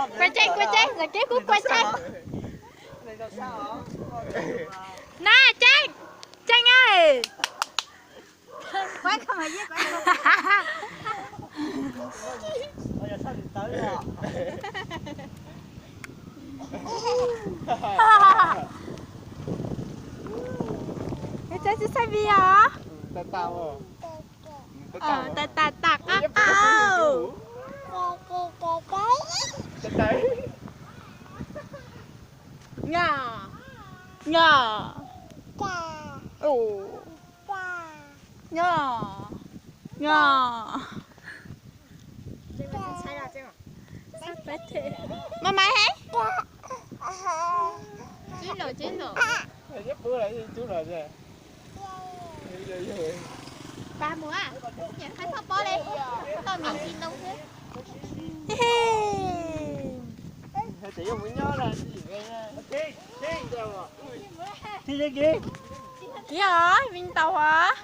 Kua Tseeb, Kua Tseeb, ntawm kev kuv Kua Tseeb. Na Tseeb, Tseeb ơi. Tseeb tsis saib vi os. Tag tag qab qab. Nyo, nyo, nyo, nyo. Mama he. Pab mus, niam qhaib txhob pob li, tau miv tsis ntoo xwb. Kiv os, vim ntaus os.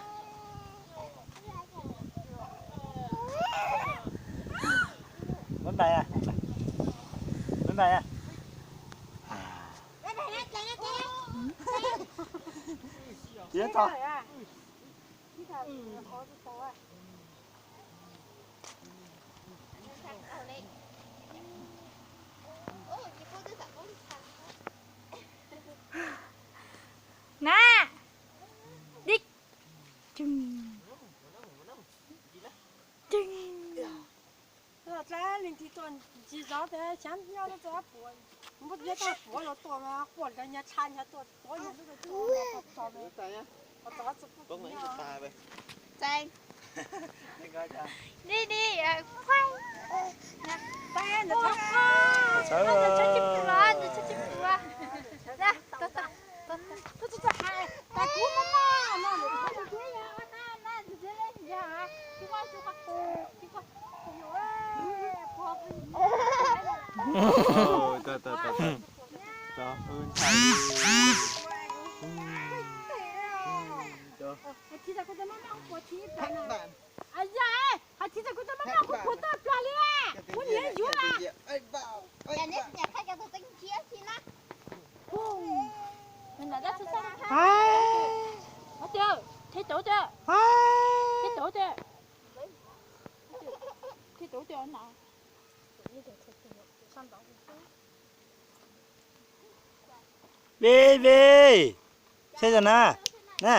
Na, dik, dik. Txawm leej twg tuaj ntsis zov tes xyav nyob rau txoj puav, nyob txoj puav los tuaj mas quaj nrog nyav tsha nyav tuaj tuav nyav lub tuaj tso, tso txog txoj puav. Di di, nws tshab tsis pum los, nws tshab tsis pum. Ve ve, seb zog na, na.